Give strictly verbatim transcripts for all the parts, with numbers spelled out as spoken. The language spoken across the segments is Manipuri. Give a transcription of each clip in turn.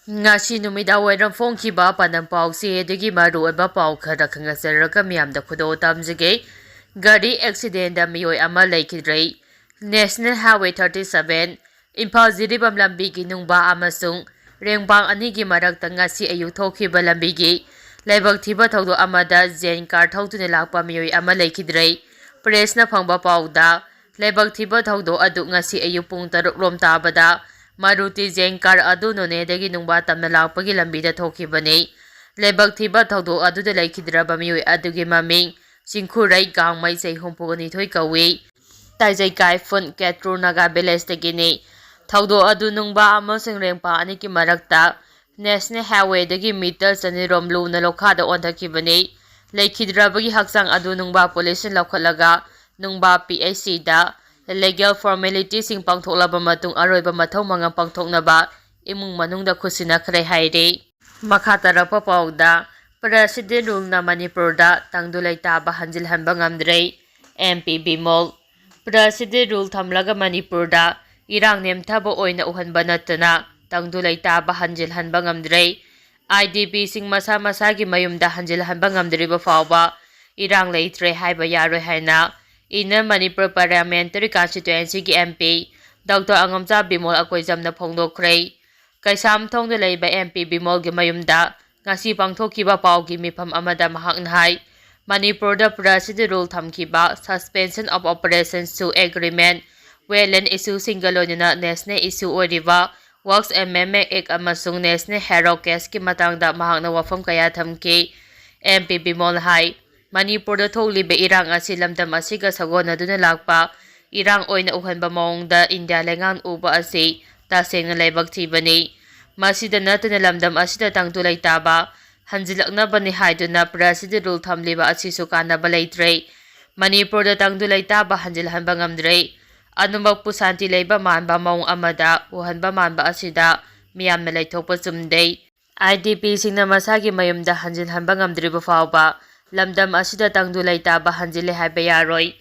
ꯉꯁꯤ ꯅꯨꯃꯤꯗꯥꯡ ꯋꯥꯏꯔꯝ ꯐꯣꯡꯈꯤꯕ ꯄꯥꯟꯗꯝ ꯄꯥꯎꯆꯦ ꯑꯗꯨꯒꯤ ꯃꯔꯨꯑꯣꯏꯕ ꯄꯥꯎ ꯈꯔ ꯈꯪꯅꯖꯔꯒ ꯃꯤꯌꯥꯝꯗ ꯈꯨꯗꯣꯜ ꯇꯝꯖꯒꯦ꯫ ꯒꯥꯔꯤ ꯑꯦꯛꯁꯤꯗꯦꯟꯗ ꯃꯤꯑꯣꯏ ꯑꯃ ꯂꯩꯈꯤꯗ꯭ꯔꯦ꯫ National Highway thirty seven, Imphal Jiribam ꯂꯝꯕꯤꯒꯤ ꯅꯨꯡꯕꯥ ꯑꯃꯁꯨꯡ ꯔꯦꯡꯕꯥꯡ ꯑꯅꯤꯒꯤ ꯃꯔꯛꯇ ꯉꯁꯤ ꯑꯌꯨꯛ ꯊꯣꯛꯈꯤꯕ ꯂꯝꯕꯤꯒꯤ ꯂꯥꯏꯕꯛ ꯊꯤꯕ ꯊꯧꯗꯣꯛ ꯑꯃꯗ ꯖꯦꯟ ꯀꯥꯔ ꯊꯧꯗꯨꯅ ꯂꯥꯛꯄ ꯃꯤꯑꯣꯏ ꯑꯃ ꯂꯩꯈꯤꯗ꯭ꯔꯦ꯫ ꯄ꯭ꯔꯦꯁꯅ ꯐꯪꯕ ꯄꯥꯎꯗ, ꯂꯥꯏꯕꯛ ꯊꯤꯕ ꯊꯧꯗꯣꯛ ꯑꯗꯨ ꯉꯁꯤ ꯑꯌꯨꯛ ꯄꯨꯡ ꯇꯔꯨꯛ ꯔꯣꯝ ꯇꯥꯕꯗ ꯃꯥꯔꯨꯇꯤ ꯖꯦꯟ ꯀꯥꯔ ꯑꯗꯨ ꯅꯣꯅꯦꯗꯒꯤ ꯅꯨꯡꯕꯥ ꯇꯝꯅ ꯂꯥꯛꯄꯒꯤ ꯂꯝꯕꯤꯗ ꯊꯣꯛꯈꯤꯕꯅꯤ꯫ ꯂꯥꯏꯕꯛ ꯊꯤꯕ ꯊꯧꯗꯣꯛ ꯑꯗꯨꯗ ꯂꯩꯈꯤꯗ꯭ꯔꯕ ꯃꯤꯑꯣꯏ ꯑꯗꯨꯒꯤ ꯃꯃꯤꯡ ꯆꯤꯡꯈꯨꯔꯩ ꯒꯥꯡꯃꯩ, ꯆꯍꯤ ꯍꯨꯝꯐꯨ ꯅꯤꯊꯣꯏ ꯀꯧꯏ꯫ ꯇꯥꯏꯖꯩꯀꯥꯏ ꯐꯨꯟ ꯀꯦꯇ꯭ꯔꯨ ꯅꯥꯒꯥ ꯚꯤꯂꯦꯖꯇꯒꯤꯅꯤ꯫ ꯊꯧꯗꯣꯛ ꯑꯗꯨ ꯅꯨꯡꯕꯥ ꯑꯃꯁꯨꯡ ꯔꯦꯡꯄꯥ ꯑꯅꯤꯒꯤ ꯃꯔꯛꯇ ꯅꯦꯁꯅꯦꯜ ꯍꯥꯏꯋꯦꯗꯒꯤ ꯃꯤꯇꯔ ꯆꯅꯤꯔꯣꯝ ꯂꯨꯅ ꯂꯣꯛꯈꯥꯗ ꯑꯣꯟꯊꯈꯤꯕꯅꯤ꯫ ꯂꯩꯈꯤꯗ꯭ꯔꯕꯒꯤ ꯍꯛꯆꯥꯡ ꯑꯗꯨ ꯅꯨꯡꯕꯥ ꯄꯨꯂꯤꯁꯅ ꯂꯧꯈꯠꯂꯒ ꯅꯨꯡꯕꯥ ꯄꯤ ꯑꯩꯆ ꯁꯤꯗ ꯂꯤꯒꯦꯜ ꯐꯣꯔꯃꯦꯂꯤꯇꯤꯁꯤꯡ ꯄꯥꯡꯊꯣꯛꯂꯕ ꯃꯇꯨꯡ ꯑꯔꯣꯏꯕ ꯃꯊꯧ ꯃꯉꯝ ꯄꯥꯡꯊꯣꯛꯅꯕ ꯏꯃꯨꯡ ꯃꯅꯨꯡꯗ ꯈꯨꯠꯁꯤꯟꯅꯈ꯭ꯔꯦ ꯍꯥꯏꯔꯤ꯫ ꯃꯈꯥ ꯇꯥꯔꯛꯄ ꯄꯥꯎꯗ, ꯄ꯭ꯔꯁꯤꯗꯦꯟ ꯔꯨꯜꯅ ꯃꯅꯤꯄꯨꯔꯗ ꯇꯪꯗꯨ ꯂꯩꯇꯥꯕ ꯍꯟꯖꯤꯜꯍꯟꯕ ꯉꯝꯗ꯭ꯔꯦ, M P Bimol. President rule ꯊꯝꯂꯒ ꯃꯅꯤꯄꯨꯔꯗ ꯏꯔꯥꯡ ꯅꯦꯝꯊꯕ ꯑꯣꯏꯅ ꯎꯍꯟꯕ ꯅꯠꯇꯅ ꯇꯪꯗꯨ ꯂꯩꯇꯥꯕ ꯍꯟꯖꯤꯜꯍꯟꯕ ꯉꯝꯗ꯭ꯔꯦ꯫ ꯑꯥꯏ ꯗꯤ ꯄꯤꯁꯤꯡ ꯃꯁꯥ ꯃꯁꯥꯒꯤ ꯃꯌꯨꯝꯗ ꯍꯟꯖꯤꯜꯍꯟꯕ ꯉꯝꯗ꯭ꯔꯤꯕ ꯐꯥꯎꯕ ꯏꯔꯥꯡ ꯂꯩꯇ꯭ꯔꯦ ꯍꯥꯏꯕ ꯌꯥꯔꯣꯏ ꯍꯥꯏꯅ ꯏꯟꯅꯔ ꯃꯅꯤꯄꯨꯔ ꯄꯥꯔꯂꯤꯌꯥꯃꯦꯟꯇꯔꯤ ꯀꯟꯁꯇꯤꯇ꯭ꯋꯦꯟꯁꯤꯒꯤ M P doctor Angomcha Bimol ꯑꯀꯣꯏꯖꯝꯅ ꯐꯣꯡꯗꯣꯛꯈ꯭ꯔꯦ꯫ ꯀꯩꯁꯥꯝꯊꯣꯡꯗ ꯂꯩꯕ ꯑꯦꯝ ꯄꯤ ꯕꯤꯃꯣꯜꯒꯤ ꯃꯌꯨꯝꯗ ꯉꯁꯤ ꯄꯥꯡꯊꯣꯛꯈꯤꯕ ꯄꯥꯎꯒꯤ ꯃꯤꯐꯝ ꯑꯃꯗ ꯃꯍꯥꯛꯅ ꯍꯥꯏ, ꯃꯅꯤꯄꯨꯔꯗ ꯄ꯭ꯔꯁꯤꯗꯦꯟ ꯔꯨꯜ ꯊꯝꯈꯤꯕ Suspension of Operations to Agreement, Wetland Issueꯁꯤꯡꯒ ꯂꯣꯏꯅꯅ ꯅꯦꯁꯅꯦꯜ ꯏꯁꯨ ꯑꯣꯏꯔꯤꯕ Works Amendment Act ꯑꯃꯁꯨꯡ ꯅꯦꯁꯅꯦꯜ ꯍꯦꯔꯣ ꯀꯦꯁꯀꯤ ꯃꯇꯥꯡꯗ ꯃꯍꯥꯛꯅ ꯋꯥꯐꯝ ꯀꯌꯥ ꯊꯝꯈꯤ꯫ ꯑꯦꯝ ꯄꯤ ꯕꯤꯃꯣꯜꯅ ꯍꯥꯏ, ꯃꯅꯤꯄꯨꯔꯗ ꯊꯣꯛꯂꯤꯕ ꯏꯔꯥꯡ ꯑꯁꯤ ꯂꯝꯗꯝ ꯑꯁꯤꯒ ꯁꯥꯒꯣꯟꯅꯗꯨꯅ ꯂꯥꯛꯄ ꯏꯔꯥꯡ ꯑꯣꯏꯅ ꯎꯍꯟꯕ ꯃꯑꯣꯡꯗ ꯏꯟꯗꯤꯌꯥ ꯂꯩꯉꯥꯛꯅ ꯎꯕ ꯑꯁꯤ ꯇꯁꯦꯡꯅ ꯂꯥꯏꯕꯛ ꯊꯤꯕꯅꯤ꯫ ꯃꯁꯤꯗ ꯅꯠꯇꯅ ꯂꯝꯗꯝ ꯑꯁꯤꯗ ꯇꯪꯗꯨ ꯂꯩꯇꯥꯕ ꯍꯟꯖꯤꯜꯂꯛꯅꯕꯅꯤ ꯍꯥꯏꯗꯨꯅ ꯄ꯭ꯔꯁꯤꯗꯦꯟ ꯔꯨꯜ ꯊꯝꯂꯤꯕ ꯑꯁꯤꯁꯨ ꯀꯥꯟꯅꯕ ꯂꯩꯇ꯭ꯔꯦ꯫ ꯃꯅꯤꯄꯨꯔꯗ ꯇꯪꯗꯨ ꯂꯩꯇꯥꯕ ꯍꯟꯖꯤꯜꯍꯟꯕ ꯉꯝꯗ꯭ꯔꯦ꯫ ꯑꯗꯨꯃꯛꯄꯨ ꯁꯥꯟꯇꯤ ꯂꯩꯕ ꯃꯥꯟꯕ ꯃꯑꯣꯡ ꯑꯃꯗ ꯎꯍꯟꯕ ꯃꯥꯟꯕ ꯑꯁꯤꯗ ꯃꯤꯌꯥꯝꯅ ꯂꯩꯊꯣꯛꯄ ꯆꯨꯝꯗꯦ꯫ ꯑꯥꯏ ꯗꯤ ꯄꯤꯁꯤꯡꯅ ꯃꯁꯥꯒꯤ ꯃꯌꯨꯝꯗ ꯍꯟꯖꯤꯟꯍꯟꯕ ꯉꯝꯗ꯭ꯔꯤꯕ ꯐꯥꯎꯕ ꯂꯝꯗꯝ ꯑꯁꯤꯗ ꯇꯪꯗꯨ ꯂꯩꯇꯥꯕ ꯍꯟꯖꯤꯜꯂꯦ ꯍꯥꯏꯕ ꯌꯥꯔꯣꯏ꯫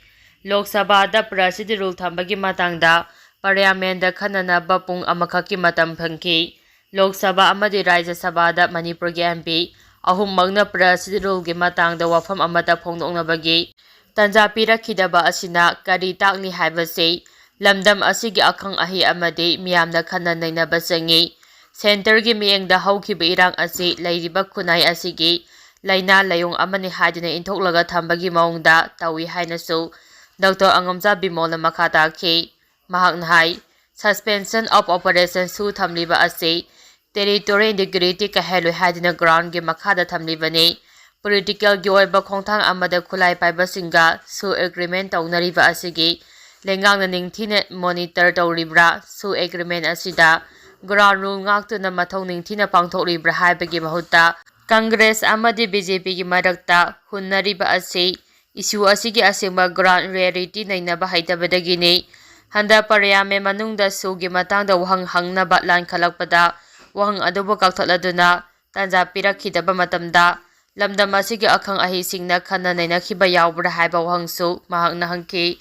ꯂꯣꯛ ꯁꯚꯥꯗ ꯄ꯭ꯔꯁꯤꯗꯦꯟ ꯔꯨꯜ ꯊꯝꯕꯒꯤ ꯃꯇꯥꯡꯗ ꯄꯥꯔꯂꯤꯌꯥꯃꯦꯟꯗ ꯈꯟꯅꯅꯕ ꯄꯨꯡ ꯑꯃꯈꯛꯀꯤ ꯃꯇꯝ ꯐꯪꯈꯤ꯫ ꯂꯣꯛ ꯁꯚꯥ ꯑꯃꯗꯤ ꯔꯥꯖ꯭ꯌ ꯁꯚꯥꯗ ꯃꯅꯤꯄꯨꯔꯒꯤ ꯑꯦꯝ ꯄꯤ ꯑꯍꯨꯝꯃꯛꯅ ꯄ꯭ꯔꯦꯁ ꯔꯨꯜꯒꯤ ꯃꯇꯥꯡꯗ ꯋꯥꯐꯝ ꯑꯃꯠꯇ ꯐꯣꯡꯗꯣꯛꯅꯕꯒꯤ ꯇꯥꯟꯖꯥ ꯄꯤꯔꯛꯈꯤꯗꯕ ꯑꯁꯤꯅ ꯀꯔꯤ ꯇꯥꯛꯂꯤ ꯍꯥꯏꯕꯁꯤ ꯂꯝꯗꯝ ꯑꯁꯤꯒꯤ ꯑꯈꯪ ꯑꯍꯩ ꯑꯃꯗꯤ ꯃꯤꯌꯥꯝꯅ ꯈꯟꯅ ꯅꯩꯅꯕ ꯆꯪꯏ꯫ ꯁꯦꯟꯇꯔꯒꯤ ꯃꯤꯠꯌꯦꯡꯗ ꯍꯧꯈꯤꯕ ꯏꯔꯥꯡ ꯑꯁꯤ ꯂꯩꯔꯤꯕ ꯈꯨꯟꯅꯥꯏ ꯑꯁꯤꯒꯤ ꯂꯥꯏꯅꯥ ꯂꯥꯏꯑꯣꯡ ꯑꯃꯅꯤ ꯍꯥꯏꯗꯨꯅ ꯏꯟꯊꯣꯛꯂꯒ ꯊꯝꯕꯒꯤ ꯃꯑꯣꯡꯗ ꯇꯧꯏ ꯍꯥꯏꯅꯁꯨ ꯗꯣꯛꯇꯔ ꯑꯉꯝꯆꯥ ꯕꯤꯃꯣꯜꯅ ꯃꯈꯥ ꯇꯥꯈꯤ꯫ ꯃꯍꯥꯛꯅ ꯍꯥꯏ, Suspension of Operation ꯁꯨ ꯊꯝꯂꯤꯕ ꯑꯁꯤ territorial integrity ꯀꯥꯏꯍꯜꯂꯣꯏ ꯍꯥꯏꯗꯨꯅ ground ꯒꯤ ꯃꯈꯥꯗ ꯊꯝꯂꯤꯕꯅꯤ꯫ Political ꯒꯤ ꯑꯣꯏꯕ ꯈꯣꯡꯊꯥꯡ ꯑꯃꯗ ꯈꯨꯠꯂꯥꯏ ꯄꯥꯏꯕꯁꯤꯡꯒ ꯁꯨ agreement ꯇꯧꯅꯔꯤꯕ ꯑꯁꯤꯒꯤ ꯂꯩꯉꯥꯛꯅ ꯅꯤꯡꯊꯤꯅ monitor ꯇꯧꯔꯤꯕ꯭ꯔꯥ? ꯁꯨ agreement ꯑꯁꯤꯗ ground rule ꯉꯥꯛꯇꯨꯅ ꯃꯊꯧ ꯅꯤꯡꯊꯤꯅ ꯄꯥꯡꯊꯣꯛꯂꯤꯕ꯭ꯔꯥ ꯍꯥꯏꯕꯒꯤ ꯃꯍꯨꯠꯇ ꯀꯪꯒ꯭ꯔꯦꯁ ꯑꯃꯗꯤ ꯕꯤ ꯖꯦ ꯄꯤ ꯒꯤ ꯃꯔꯛꯇ ꯍꯨꯟꯅꯔꯤꯕ ꯑꯁꯤ issue ꯑꯁꯤꯒꯤ ꯑꯁꯦꯡꯕ ground reality ꯅꯩꯅꯕ ꯍꯩꯇꯕꯗꯒꯤꯅꯤ꯫ ꯍꯟꯗꯛ Parliament ꯃꯅꯨꯡꯗ ꯁꯨꯒꯤ ꯃꯇꯥꯡꯗ ꯋꯥꯍꯪ ꯍꯪꯅꯕ ꯂꯥꯟꯈꯠꯂꯛꯄꯗ ꯋꯥꯍꯪ ꯑꯗꯨꯕꯨ ꯀꯛꯊꯠꯂꯗꯨꯅ ꯇꯥꯟꯖꯥ ꯄꯤꯔꯛꯈꯤꯗꯕ ꯃꯇꯝꯗ ꯂꯝꯗꯝ ꯑꯁꯤꯒꯤ ꯑꯈꯪ ꯑꯍꯩꯁꯤꯡꯅ ꯈꯟꯅ ꯅꯩꯅꯈꯤꯕ ꯌꯥꯎꯕ꯭ꯔꯥ ꯍꯥꯏꯕ ꯋꯥꯍꯪꯁꯨ ꯃꯍꯥꯛꯅ ꯍꯪꯈꯤ꯫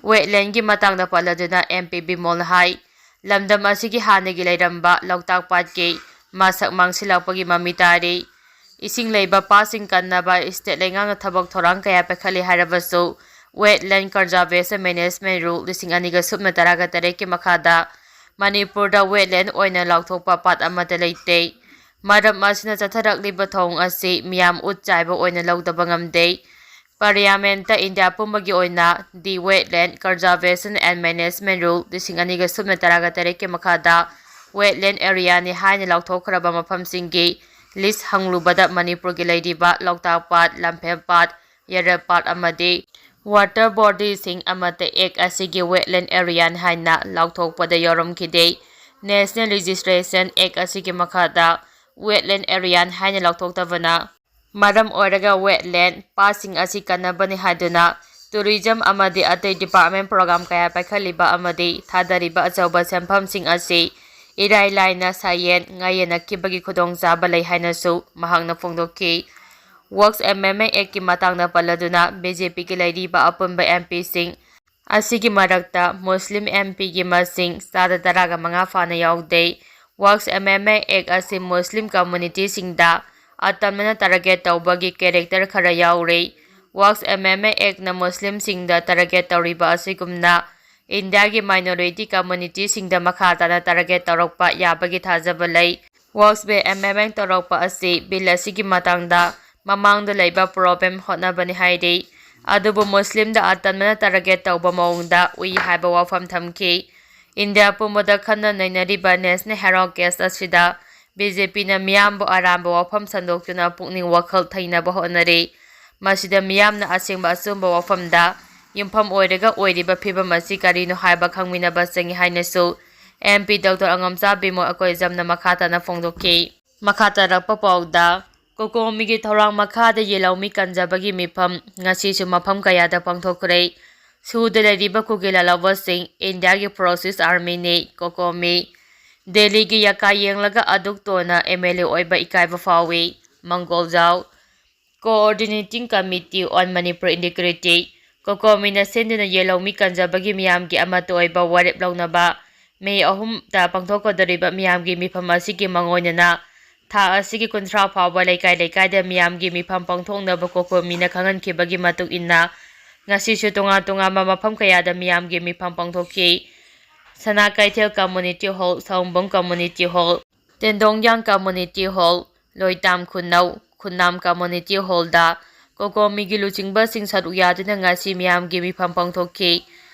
Wetland ꯒꯤ ꯃꯇꯥꯡꯗ ꯄꯜꯂꯗꯨꯅ ꯑꯦꯝ ꯄꯤ ꯕꯤꯃꯣꯜꯅ ꯍꯥꯏ, ꯂꯝꯗꯝ ꯑꯁꯤꯒꯤ ꯍꯥꯟꯅꯒꯤ ꯂꯩꯔꯝꯕ ꯂꯣꯛꯇꯥꯛ ꯄꯥꯠꯀꯤ ꯃꯁꯛ ꯃꯥꯡꯁꯤꯜꯂꯛꯄꯒꯤ ꯃꯃꯤ ꯇꯥꯔꯤ꯫ ꯏꯁꯤꯡ ꯂꯩꯕ ꯄꯥꯠꯁꯤꯡ ꯀꯟꯅꯕ state ꯂꯩꯉꯥꯛꯅ ꯊꯕꯛ ꯊꯧꯔꯥꯡ ꯀꯌꯥ ꯄꯥꯏꯈꯠꯂꯤ ꯍꯥꯏꯔꯕꯁꯨ, Wetland Conservation Management Rule ꯂꯤꯁꯤꯡ ꯑꯅꯤꯒ ꯁꯨꯞꯅ ꯇꯔꯥꯒ ꯇꯔꯦꯠꯀꯤ ꯃꯈꯥꯗ ꯃꯅꯤꯄꯨꯔꯗ wetland ꯑꯣꯏꯅ ꯂꯥꯎꯊꯣꯛꯄ ꯄꯥꯠ ꯑꯃꯠꯇ ꯂꯩꯇꯦ꯫ ꯃꯔꯝ ꯑꯁꯤꯅ ꯆꯠꯊꯔꯛꯂꯤꯕ ꯊꯧꯑꯣꯡ ꯑꯁꯤ ꯃꯤꯌꯥꯝ ꯎꯠ ꯆꯥꯏꯕ ꯑꯣꯏꯅ ꯂꯧꯗꯕ ꯉꯝꯗꯦ꯫ Parliament ꯇ ꯏꯟꯗꯤꯌꯥ ꯄꯨꯝꯕꯒꯤ ꯑꯣꯏꯅ The Wetland Conservation and Management Rule ꯂꯤꯁꯤꯡ ꯑꯅꯤꯒ ꯁꯨꯞꯅ ꯇꯔꯥꯒ ꯇꯔꯦꯠꯀꯤ ꯃꯈꯥꯗ wetland area ꯅꯤ ꯍꯥꯏꯅ ꯂꯥꯎꯊꯣꯛꯈ꯭ꯔꯕ ꯃꯐꯝꯁꯤꯡꯒꯤ list ꯍꯪꯂꯨꯕꯗ ꯃꯅꯤꯄꯨꯔꯒꯤ ꯂꯩꯔꯤꯕ ꯂꯣꯛꯇꯥꯛ ꯄꯥꯠ, ꯂꯝꯐꯦꯜ ꯄꯥꯠ, ꯌꯥꯏꯔꯜ ꯄꯥꯠ ꯑꯃꯗꯤ water body ꯁꯤꯡ ꯑꯃꯠꯇ act ꯑꯁꯤꯒꯤ wetland area ꯅꯤ ꯍꯥꯏꯅ ꯂꯥꯎꯊꯣꯛꯄꯗ ꯌꯥꯎꯔꯝꯈꯤꯗꯦ꯫ National Registration Act ꯑꯁꯤꯒꯤ ꯃꯈꯥꯗ wetland area ꯅꯤ ꯍꯥꯏꯅ ꯂꯥꯎꯊꯣꯛꯇꯕꯅ ꯃꯔꯝ ꯑꯣꯏꯔꯒ wetland ꯄꯥꯠꯁꯤꯡ ꯑꯁꯤ ꯀꯟꯅꯕꯅꯤ ꯍꯥꯏꯗꯨꯅ tourism ꯑꯃꯗꯤ ꯑꯇꯩ department program ꯀꯌꯥ ꯄꯥꯏꯈꯠꯂꯤꯕ ꯑꯃꯗꯤ ꯊꯥꯗꯔꯤꯕ ꯑꯆꯧꯕ ꯁꯦꯟꯐꯝꯁꯤꯡ ꯑꯁꯤ ꯏꯔꯥꯏ ꯂꯥꯏꯅ ꯁꯥꯌꯦꯟ ꯉꯥꯌꯦꯟꯅꯈꯤꯕꯒꯤ ꯈꯨꯗꯣꯡꯆꯥꯕ ꯂꯩ ꯍꯥꯏꯅꯁꯨ ꯃꯍꯥꯛꯅ ꯐꯣꯡꯗꯣꯛꯈꯤ꯫ Works Amendment Act ꯀꯤ ꯃꯇꯥꯡꯗ ꯄꯜꯂꯗꯨꯅ ꯕꯤ ꯖꯦ ꯄꯤ ꯒꯤ ꯂꯩꯔꯤꯕ ꯑꯄꯨꯟꯕ ꯑꯦꯝ ꯄꯤ ꯁꯤꯡ ꯑꯁꯤꯒꯤ ꯃꯔꯛꯇ ꯃꯨꯁꯂꯤꯝ ꯑꯦꯝ ꯄꯤ ꯒꯤ ꯃꯁꯤꯡ ꯆꯥꯗ ꯇꯔꯥꯒ ꯃꯉꯥ ꯐꯥꯅ ꯌꯥꯎꯗꯦ꯫ ꯋꯥꯛꯁ ꯑꯦꯃꯦꯟꯃꯦꯟ ꯑꯦꯛ ꯑꯁꯤ ꯃꯨꯁꯂꯤꯝ ꯀꯝꯃꯨꯅꯤꯇꯤꯁꯤꯡꯗ ꯑꯇꯝꯅꯅ ꯇꯥꯔꯒꯦꯠ ꯇꯧꯕꯒꯤ ꯀꯦꯔꯦꯛꯇꯔ ꯈꯔ ꯌꯥꯎꯔꯤ꯫ ꯋꯥꯛꯁ ꯑꯦꯃꯦꯟꯃꯦꯟ ꯑꯦꯛꯅ ꯃꯨꯁꯂꯤꯝꯁꯤꯡꯗ ꯇꯥꯔꯒꯦꯠ ꯇꯧꯔꯤꯕ ꯑꯁꯤꯒꯨꯝꯅ ꯏꯟꯗꯤꯌꯥꯒꯤ ꯃꯥꯏꯅꯣꯔꯤꯇꯤ ꯀꯝꯃꯨꯅꯤꯇꯤꯁꯤꯡꯗ ꯃꯈꯥ ꯇꯥꯅ ꯇꯥꯔꯒꯦꯠ ꯇꯧꯔꯛꯄ ꯌꯥꯕꯒꯤ ꯊꯥꯖꯕ ꯂꯩ꯫ ꯋꯥꯛꯁ ꯑꯦꯃꯦꯟꯃꯦꯟ ꯇꯧꯔꯛꯄ ꯑꯁꯤ ꯕꯤꯜ ꯑꯁꯤꯒꯤ ꯃꯇꯥꯡꯗ ꯃꯃꯥꯡꯗ ꯂꯩꯕ ꯄ꯭ꯔꯣꯕ꯭ꯂꯦꯝ ꯍꯣꯠꯅꯕꯅꯤ ꯍꯥꯏꯔꯤ꯫ ꯑꯗꯨꯕꯨ ꯃꯨꯁꯂꯤꯝꯗ ꯑꯇꯝꯅꯅ ꯇꯥꯔꯒꯦꯠ ꯇꯧꯕ ꯃꯑꯣꯡꯗ ꯎꯏ ꯍꯥꯏꯕ ꯋꯥꯐꯝ ꯊꯝꯈꯤ꯫ ꯏꯟꯗꯤꯌꯥ ꯄꯨꯝꯕꯗ ꯈꯟꯅ ꯅꯩꯅꯔꯤꯕ ꯅꯦꯁꯅꯦꯜ ꯍꯦꯔꯣ ꯀꯦꯁ ꯑꯁꯤꯗ ꯕꯤ ꯖꯦ ꯄꯤꯅ ꯃꯤꯌꯥꯝꯕꯨ ꯑꯔꯥꯟꯕ ꯋꯥꯐꯝ ꯁꯟꯗꯣꯛꯇꯨꯅ ꯄꯨꯛꯅꯤꯡ ꯋꯥꯈꯜ ꯊꯩꯅꯕ ꯍꯣꯠꯅꯔꯤ꯫ ꯃꯁꯤꯗ ꯃꯤꯌꯥꯝꯅ ꯑꯁꯦꯡꯕ ꯑꯆꯨꯝꯕ ꯋꯥꯐꯝꯗ ꯌꯨꯝꯐꯝ ꯑꯣꯏꯔꯒ ꯑꯣꯏꯔꯤꯕ ꯐꯤꯕꯝ ꯑꯁꯤ ꯀꯔꯤꯅꯣ ꯍꯥꯏꯕ ꯈꯪꯃꯤꯟꯅꯕ ꯆꯪꯏ ꯍꯥꯏꯅꯁꯨ M P doctor Angomcha Bimol ꯑꯀꯣꯏꯖꯝꯅ ꯃꯈꯥ ꯇꯥꯅ ꯐꯣꯡꯗꯣꯛꯈꯤ꯫ ꯃꯈꯥ ꯇꯥꯔꯛꯄ ꯄꯥꯎꯗ, ꯀꯣꯀꯣꯃꯤꯒꯤ ꯊꯧꯔꯥꯡ ꯃꯈꯥꯗ ꯌꯦꯜꯍꯧꯃꯤ ꯀꯟꯖꯕꯒꯤ ꯃꯤꯐꯝ ꯉꯁꯤꯁꯨ ꯃꯐꯝ ꯀꯌꯥꯗ ꯄꯥꯡꯊꯣꯛꯈ꯭ꯔꯦ꯫ ꯁꯨꯗ ꯂꯩꯔꯤꯕ ꯀꯨꯀꯤ ꯂꯥꯜꯍꯧꯕꯁꯤꯡ ꯏꯟꯗꯤꯌꯥꯒꯤ ꯐꯣꯔꯁꯤꯁ ꯑꯥꯔꯃꯤꯅꯤ꯫ ꯀꯣꯀꯣꯃꯤ꯫ ꯗꯦꯜꯂꯤꯒꯤ ꯌꯥꯀꯥ ꯌꯦꯡꯂꯒ ꯑꯗꯨꯛ ꯇꯣꯟꯅ ꯑꯦꯝ ꯑꯦꯜ ꯑꯦ ꯑꯣꯏꯕ ꯏꯀꯥꯏꯕ ꯐꯥꯎꯏ꯫ ꯃꯪꯒꯣꯜꯖꯥꯎ꯫ Coordinating Committee on Manipur Integrity, ꯀꯣꯀꯣꯃꯤꯅ ꯁꯤꯟꯗꯨꯅ ꯌꯦꯜꯍꯧꯃꯤ ꯀꯟꯖꯕꯒꯤ ꯃꯤꯌꯥꯝꯒꯤ ꯑꯃꯠꯇ ꯑꯣꯏꯕ ꯋꯥꯔꯦꯞ ꯂꯧꯅꯕ ꯃꯦ ꯑꯍꯨꯝꯗ ꯄꯥꯡꯊꯣꯛꯀꯗꯧꯔꯤꯕ ꯃꯤꯌꯥꯝꯒꯤ ꯃꯤꯐꯝ ꯑꯁꯤꯒꯤ ꯃꯥꯡꯑꯣꯏꯅꯅ ꯊꯥ ꯑꯁꯤꯒꯤ ꯀꯨꯟꯊ꯭ꯔꯥ ꯐꯥꯎꯕ ꯂꯩꯀꯥꯏ ꯂꯩꯀꯥꯏꯗ ꯃꯤꯌꯥꯝꯒꯤ ꯃꯤꯐꯝ ꯄꯥꯡꯊꯣꯛꯅꯕ ꯀꯣꯀꯣꯃꯤꯅ ꯈꯪꯍꯟꯈꯤꯕꯒꯤ ꯃꯇꯨꯡ ꯏꯟꯅ ꯉꯁꯤꯁꯨ ꯇꯣꯉꯥꯟ ꯇꯣꯉꯥꯟꯕ ꯃꯐꯝ ꯀꯌꯥꯗ ꯃꯤꯌꯥꯝꯒꯤ ꯃꯤꯐꯝ ꯄꯥꯡꯊꯣꯛꯈꯤ꯫ Sana Keithel community hall, Saoumbung community hall, Tendongyang community hall, Loitam Khunou, Khunnam community ꯍꯣꯜꯗ ꯀꯣꯀꯣꯃꯤꯒꯤ ꯂꯨꯆꯤꯡꯕꯁꯤꯡ ꯁꯔꯨꯛ ꯌꯥꯗꯨꯅ ꯉꯁꯤ ꯃꯤꯌꯥꯝꯒꯤ ꯃꯤꯐꯝ ꯄꯥꯡꯊꯣꯛꯈꯤ꯫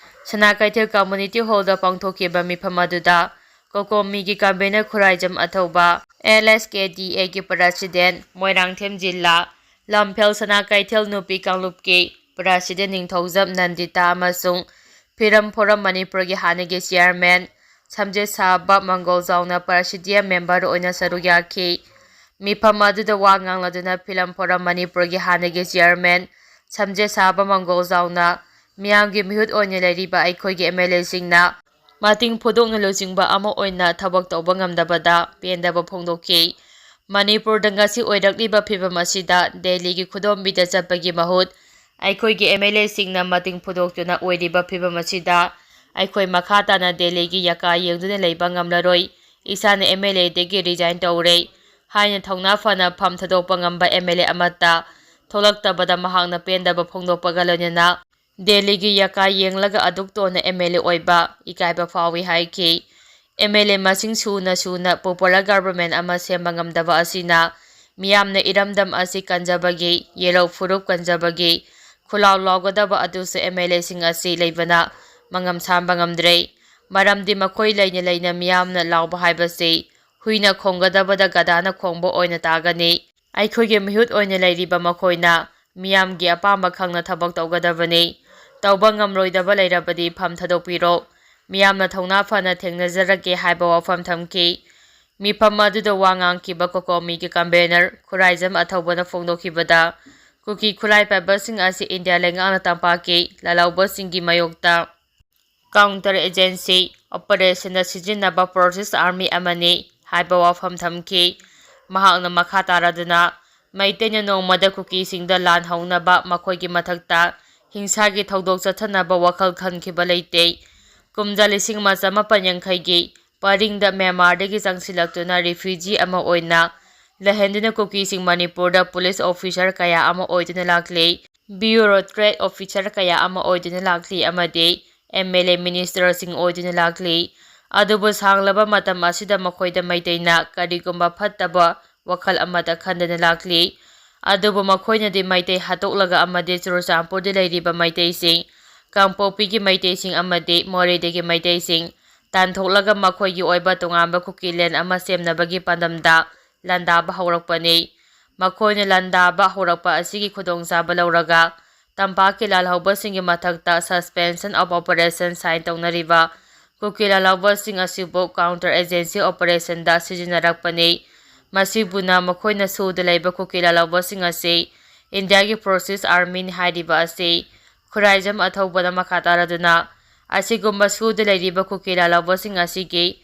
ꯁꯅꯥ ꯀꯩꯊꯦꯜ ꯀꯝꯃꯨꯅꯤꯇꯤ ꯍꯣꯜꯗ ꯄꯥꯡꯊꯣꯛꯈꯤꯕ ꯃꯤꯐꯝ ꯑꯗꯨꯗ ꯀꯣꯀꯣꯃꯤꯒꯤ ꯀꯟꯚꯦꯅꯔ ꯈꯨꯔꯥꯏꯖꯝ ꯑꯊꯧꯕ, ꯑꯦꯜ ꯑꯦꯁ ꯀꯦ ꯗꯤ ꯑꯦꯒꯤ ꯄ꯭ꯔꯁꯤꯗꯦꯟ, ꯃꯣꯏꯔꯥꯡꯊꯦꯝ ꯖꯤꯂꯥ ꯂꯝꯐꯦꯜ ꯁꯅꯥ ꯀꯩꯊꯦꯜ ꯅꯨꯄꯤ ꯀꯥꯡꯂꯨꯞꯀꯤ ꯄ꯭ꯔꯁꯤꯗꯦꯟ ꯅꯤꯡꯊꯧꯖꯝ ꯅꯟꯗꯤꯇꯥ ꯑꯃꯁꯨꯡ ꯐꯤꯔꯝ ꯐꯣꯔꯝ ꯃꯅꯤꯄꯨꯔꯒꯤ ꯍꯥꯟꯅꯒꯤ ꯆꯤꯌꯥꯔꯃꯦꯟ ꯁꯝꯖꯦꯠ ꯁꯥꯕ ꯃꯪꯒꯣꯜꯖꯥꯎꯅ ꯄ꯭ꯔꯁꯤꯗꯤꯌꯝ ꯃꯦꯝꯕꯔ ꯑꯣꯏꯅ ꯁꯔꯨꯛ ꯌꯥꯈꯤ꯫ ꯃꯤꯐꯝ ꯑꯗꯨꯗ ꯋꯥ ꯉꯥꯡꯂꯗꯨꯅ ꯐꯤꯂꯝ ꯐꯣꯔꯝ ꯃꯅꯤꯄꯨꯔꯒꯤ ꯍꯥꯟꯅꯒꯤ ꯆꯤꯌꯥꯔꯃꯦꯟ ꯁꯝꯖꯦꯠ ꯁꯥꯕ ꯃꯪꯒꯣꯜꯖꯥꯎꯅ ꯃꯤꯌꯥꯝꯒꯤ ꯃꯤꯍꯨꯠ ꯑꯣꯏꯅ ꯂꯩꯔꯤꯕ ꯑꯩꯈꯣꯏꯒꯤ ꯑꯦꯝ ꯑꯦꯜ ꯑꯦꯁꯤꯡꯅ ꯃꯇꯤꯡ ꯐꯨꯗꯣꯛꯅ ꯂꯨꯆꯤꯡꯕ ꯑꯃ ꯑꯣꯏꯅ ꯊꯕꯛ ꯇꯧꯕ ꯉꯝꯗꯕꯗ ꯄꯦꯟꯗꯕ ꯐꯣꯡꯗꯣꯛꯈꯤ꯫ ꯃꯅꯤꯄꯨꯔꯗ ꯉꯁꯤ ꯑꯣꯏꯔꯛꯂꯤꯕ ꯐꯤꯕꯝ ꯑꯁꯤꯗ ꯗꯦꯜꯂꯤꯒꯤ ꯈꯨꯗꯣꯝꯕꯤꯗ ꯆꯠꯄꯒꯤ ꯃꯍꯨꯠ ꯑꯩꯈꯣꯏꯒꯤ ꯑꯦꯝ ꯑꯦꯜ ꯑꯦꯁꯤꯡꯅ ꯃꯇꯤꯡ ꯐꯨꯗꯣꯛꯇꯨꯅ ꯑꯣꯏꯔꯤꯕ ꯐꯤꯕꯝ ꯑꯁꯤꯗ ꯑꯩꯈꯣꯏ ꯃꯈꯥ ꯇꯥꯅ ꯗꯦꯜꯂꯤꯒꯤ ꯌꯥꯀꯥ ꯌꯦꯡꯗꯨꯅ ꯂꯩꯕ ꯉꯝꯂꯔꯣꯏ꯫ ꯏꯁꯥꯅ ꯑꯦꯝ ꯑꯦꯜ ꯑꯦꯗꯒꯤ ꯔꯤꯖꯥꯏꯟ ꯇꯧꯔꯦ ꯍꯥꯏꯅ ꯊꯧꯅꯥ ꯐꯅ ꯐꯝ ꯊꯥꯗꯣꯛꯄ ꯉꯝꯕ ꯑꯦꯝ ꯑꯦꯜ ꯑꯦ ꯑꯃꯠꯇ ꯊꯣꯛꯂꯛꯇꯕꯗ ꯃꯍꯥꯛꯅ ꯄꯦꯟꯗꯕ ꯐꯣꯡꯗꯣꯛꯄꯒ ꯂꯣꯏꯅꯅ ꯗꯦꯜꯂꯤꯒꯤ ꯌꯀꯥ ꯌꯦꯡꯂꯒ ꯑꯗꯨꯛ ꯇꯣꯟꯅ ꯑꯦꯝ ꯑꯦꯜ ꯑꯦ ꯑꯣꯏꯕ ꯏꯀꯥꯏꯕ ꯐꯥꯎꯏ ꯍꯥꯏꯈꯤ꯫ ꯑꯦꯝ ꯑꯦꯜ ꯑꯦ ꯃꯁꯤꯡ ꯁꯨꯅ ꯁꯨꯅ ꯄꯣꯄꯨꯂꯔ ꯒꯚꯔꯟꯃꯦꯟ ꯑꯃ ꯁꯦꯝꯕ ꯉꯝꯗꯕ ꯑꯁꯤꯅ ꯃꯤꯌꯥꯝꯅ ꯏꯔꯝꯗꯝ ꯑꯁꯤ ꯀꯟꯖꯕꯒꯤ, ꯌꯦꯔꯧ ꯐꯨꯔꯨꯞ ꯀꯟꯖꯕꯒꯤ ꯈꯨꯂꯥꯎ ꯂꯥꯎꯒꯗꯕ ꯑꯗꯨꯁꯨ ꯑꯦꯝ ꯑꯦꯜ ꯑꯦꯁꯤꯡ ꯑꯁꯤ ꯂꯩꯕꯅ ꯃꯉꯝ ꯁꯥꯟꯕ ꯉꯝꯗ꯭ꯔꯦ꯫ ꯃꯔꯝꯗꯤ ꯃꯈꯣꯏ ꯂꯩꯅ ꯂꯩꯅ ꯃꯤꯌꯥꯝꯅ ꯂꯥꯎꯕ ꯍꯥꯏꯕꯁꯤ ꯍꯨꯏꯅ ꯈꯣꯡꯒꯗꯕꯗ ꯒꯙꯥꯅ ꯈꯣꯡꯕ ꯑꯣꯏꯅ ꯇꯥꯒꯅꯤ꯫ ꯑꯩꯈꯣꯏꯒꯤ ꯃꯤꯍꯨꯠ ꯑꯣꯏꯅ ꯂꯩꯔꯤꯕ ꯃꯈꯣꯏꯅ ꯃꯤꯌꯥꯝꯒꯤ ꯑꯄꯥꯝꯕ ꯈꯪꯅ ꯊꯕꯛ ꯇꯧꯒꯗꯕꯅꯤ꯫ ꯇꯧꯕ ꯉꯝꯂꯣꯏꯗꯕ ꯂꯩꯔꯕꯗꯤ ꯐꯝ ꯊꯥꯗꯣꯛꯄꯤꯔꯣ꯫ ꯃꯤꯌꯥꯝꯅ ꯊꯧꯅꯥ ꯐꯅ ꯊꯦꯡꯅꯖꯔꯒꯦ ꯍꯥꯏꯕ ꯋꯥꯐꯝ ꯊꯝꯈꯤ꯫ ꯃꯤꯐꯝ ꯑꯗꯨꯗ ꯋꯥ ꯉꯥꯡꯈꯤꯕ ꯀꯣꯀꯣꯃꯤꯒꯤ ꯀꯟꯚꯦꯅꯔ ꯈꯨꯔꯥꯏꯖꯝ ꯑꯊꯧꯕꯅ ꯐꯣꯡꯗꯣꯛꯈꯤꯕꯗ, ꯀꯨꯀꯤ ꯈꯨꯠꯂꯥꯏ ꯄꯥꯏꯕꯁꯤꯡ ꯑꯁꯤ ꯏꯟꯗꯤꯌꯥ ꯂꯩꯉꯥꯛꯅ ꯇꯝꯄꯥꯛꯀꯤ ꯂꯥꯜꯍꯧꯕꯁꯤꯡꯒꯤ ꯃꯥꯌꯣꯛꯇ ꯀꯥꯎꯟꯇꯔ ꯑꯦꯖꯦꯟꯁꯤ ꯑꯣꯄꯔꯦꯁꯟꯗ ꯁꯤꯖꯤꯟꯅꯕ ꯄ꯭ꯔꯣꯁꯦꯁ ꯑꯥꯔꯃꯤ ꯑꯃꯅꯤ ꯍꯥꯏꯕ ꯋꯥꯐꯝ ꯊꯝꯈꯤ꯫ ꯃꯍꯥꯛꯅ ꯃꯈꯥ ꯇꯥꯔꯗꯨꯅ, ꯃꯩꯇꯩꯅ ꯅꯣꯡꯃꯗ ꯀꯨꯀꯤꯁꯤꯡꯗ ꯂꯥꯟ ꯍꯧꯅꯕ ꯃꯈꯣꯏꯒꯤ ꯃꯊꯛꯇ ꯍꯤꯡꯁꯥꯒꯤ ꯊꯧꯗꯣꯛ ꯆꯠꯊꯅꯕ ꯋꯥꯈꯜ ꯈꯟꯈꯤꯕ ꯂꯩꯇꯦ꯫ ꯀꯨꯝꯖꯥ ꯂꯤꯁꯤꯡ ꯑꯃ ꯆꯃꯥꯄꯟ ꯌꯥꯡꯈꯩꯒꯤ ꯄꯔꯤꯡꯗ ꯃ꯭ꯌꯥꯟꯃꯥꯔꯗꯒꯤ ꯆꯪꯁꯤꯜꯂꯛꯇꯨꯅ ꯔꯤꯐ꯭ꯌꯨꯖꯤ ꯑꯃ ꯑꯣꯏꯅ ꯂꯩꯍꯟꯗꯨꯅ ꯀꯨꯀꯤꯁꯤꯡ ꯃꯅꯤꯄꯨꯔꯗ ꯄꯨꯂꯤꯁ ꯑꯣꯐꯤꯁꯥꯔ ꯀꯌꯥ ꯑꯃ ꯑꯣꯏꯗꯨꯅ ꯂꯥꯛꯂꯤ꯫ ꯕ꯭ꯌꯨꯔꯣꯀ꯭ꯔꯦꯠ ꯑꯣꯐꯤꯁꯥꯔ ꯀꯌꯥ ꯑꯃ ꯑꯣꯏꯗꯨꯅ ꯂꯥꯛꯂꯤ ꯑꯃꯗꯤ ꯑꯦꯝ ꯑꯦꯜ ꯑꯦ ꯃꯤꯅꯤꯁꯇꯔꯁꯤꯡ ꯑꯣꯏꯗꯨꯅ ꯂꯥꯛꯂꯤ꯫ ꯑꯗꯨꯕꯨ ꯁꯥꯡꯂꯕ ꯃꯇꯝ ꯑꯁꯤꯗ ꯃꯈꯣꯏꯗ ꯃꯩꯇꯩꯅ ꯀꯔꯤꯒꯨꯝꯕ ꯐꯠꯇꯕ ꯋꯥꯈꯜ ꯑꯃꯠꯇ ꯈꯟꯗꯅ ꯂꯥꯛꯂꯤ꯫ ꯑꯗꯨꯕꯨ ꯃꯈꯣꯏꯅꯗꯤ ꯃꯩꯇꯩ ꯍꯥꯠꯇꯣꯛꯂꯒ ꯑꯃꯗꯤ ꯆꯨꯔꯆꯥꯟꯄꯨꯔꯗ ꯂꯩꯔꯤꯕ ꯃꯩꯇꯩꯁꯤꯡ, ꯀꯥꯡꯄꯣꯛꯄꯤꯒꯤ ꯃꯩꯇꯩꯁꯤꯡ ꯑꯃꯗꯤ ꯃꯣꯔꯦꯗꯒꯤ ꯃꯩꯇꯩꯁꯤꯡ ꯇꯥꯟꯊꯣꯛꯂꯒ ꯃꯈꯣꯏꯒꯤ ꯑꯣꯏꯕ ꯇꯣꯉꯥꯟꯕ ꯀꯨꯀꯤꯂꯦꯟ ꯑꯃ ꯁꯦꯝꯅꯕꯒꯤ ꯄꯥꯟꯗꯝꯗ ꯂꯥꯟꯗꯥꯕ ꯍꯧꯔꯛꯄꯅꯤ꯫ ꯃꯈꯣꯏꯅ ꯂꯥꯟꯗꯥꯕ ꯍꯧꯔꯛꯄ ꯑꯁꯤꯒꯤ ꯈꯨꯗꯣꯡꯆꯥꯕ ꯂꯧꯔꯒ ꯇꯝꯄꯥꯛꯀꯤ ꯂꯥꯜꯍꯧꯕꯁꯤꯡꯒꯤ ꯃꯊꯛꯇ suspension of operation sign ꯇꯧꯅꯔꯤꯕ ꯀꯨꯀꯤ ꯂꯥꯜꯍꯧꯕꯁꯤꯡ ꯑꯁꯤꯕꯨ ꯀꯥꯎꯟꯇꯔ ꯑꯦꯖꯦꯟꯁꯤ ꯑꯣꯄꯔꯦꯁꯟꯗ ꯁꯤꯖꯤꯟꯅꯔꯛꯄꯅꯤ꯫ ꯃꯁꯤꯕꯨꯅ ꯃꯈꯣꯏꯅ ꯁꯨꯗ ꯂꯩꯕ ꯀꯨꯀꯤ ꯂꯥꯜꯍꯧꯕꯁꯤꯡ ꯑꯁꯤ ꯏꯟꯗꯤꯌꯥꯒꯤ ꯄ꯭ꯔꯣꯁꯦꯁ ꯑꯥꯔꯃꯤꯅꯤ ꯍꯥꯏꯔꯤꯕ ꯑꯁꯤ ꯈꯨꯔꯥꯏꯖꯝ ꯑꯊꯧꯕꯅ ꯃꯈꯥ ꯇꯥꯔꯗꯨꯅ ꯑꯁꯤꯒꯨꯝꯕ ꯁꯨꯗ ꯂꯩꯔꯤꯕ ꯀꯨꯀꯤ ꯂꯥꯜꯍꯧꯕꯁꯤꯡ ꯑꯁꯤꯒꯤ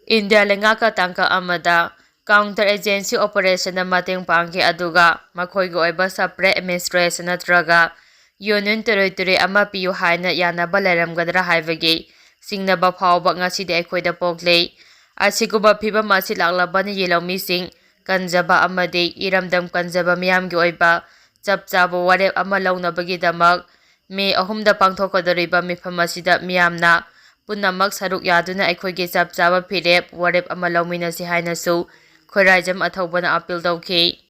ꯏꯟꯗꯤꯌꯥ ꯂꯩꯉꯥꯛꯀ ꯇꯥꯡꯀꯛ ꯑꯃꯗ ꯀꯥꯎꯟꯇꯔ ꯑꯦꯖꯦꯟꯁꯤ ꯑꯣꯄꯔꯦꯁꯟꯗ ꯃꯇꯦꯡ ꯄꯥꯡꯈꯤ, ꯑꯗꯨꯒ ꯃꯈꯣꯏꯒꯤ ꯑꯣꯏꯕ separate administration ꯅꯠꯇ꯭ꯔꯒ union territory ꯑꯃ ꯄꯤꯌꯨ ꯍꯥꯏꯅ ꯌꯥꯅꯕ ꯂꯩꯔꯝꯒꯗ꯭ꯔꯥ ꯍꯥꯏꯕꯒꯤ ꯆꯤꯡꯅꯕ ꯐꯥꯎꯕ ꯉꯁꯤꯗꯤ ꯑꯩꯈꯣꯏꯗ ꯄꯣꯛꯂꯤ꯫ ꯑꯁꯤꯒꯨꯝꯕ ꯐꯤꯕꯝ ꯑꯁꯤ ꯂꯥꯛꯂꯕꯅ ꯌꯦꯜꯍꯧꯃꯤꯁꯤꯡ ꯀꯟꯖꯕ ꯑꯃꯗꯤ ꯏꯔꯝꯗꯝ ꯀꯟꯖꯕ ꯃꯤꯌꯥꯝꯒꯤ ꯑꯣꯏꯕ ꯆꯞ ꯆꯥꯕ ꯋꯥꯔꯦꯞ ꯑꯃ ꯂꯧꯅꯕꯒꯤꯗꯃꯛ ꯃꯦ ꯑꯍꯨꯝꯗ ꯄꯥꯡꯊꯣꯛꯀꯗꯧꯔꯤꯕ ꯃꯤꯐꯝ ꯑꯁꯤꯗ ꯃꯤꯌꯥꯝꯅ ꯄꯨꯝꯅꯃꯛ ꯁꯔꯨꯛ ꯌꯥꯗꯨꯅ ꯑꯩꯈꯣꯏꯒꯤ ꯆꯞ ꯆꯥꯕ ꯐꯤꯔꯦꯞ ꯋꯥꯔꯦꯞ ꯑꯃ ꯂꯧꯃꯤꯟꯅꯁꯤ ꯍꯥꯏꯅꯁꯨ ꯈꯣꯏꯔꯥꯏꯖꯝ ꯑꯊꯧꯕꯅ ꯑꯥꯄꯤꯜ ꯇꯧꯈꯤ꯫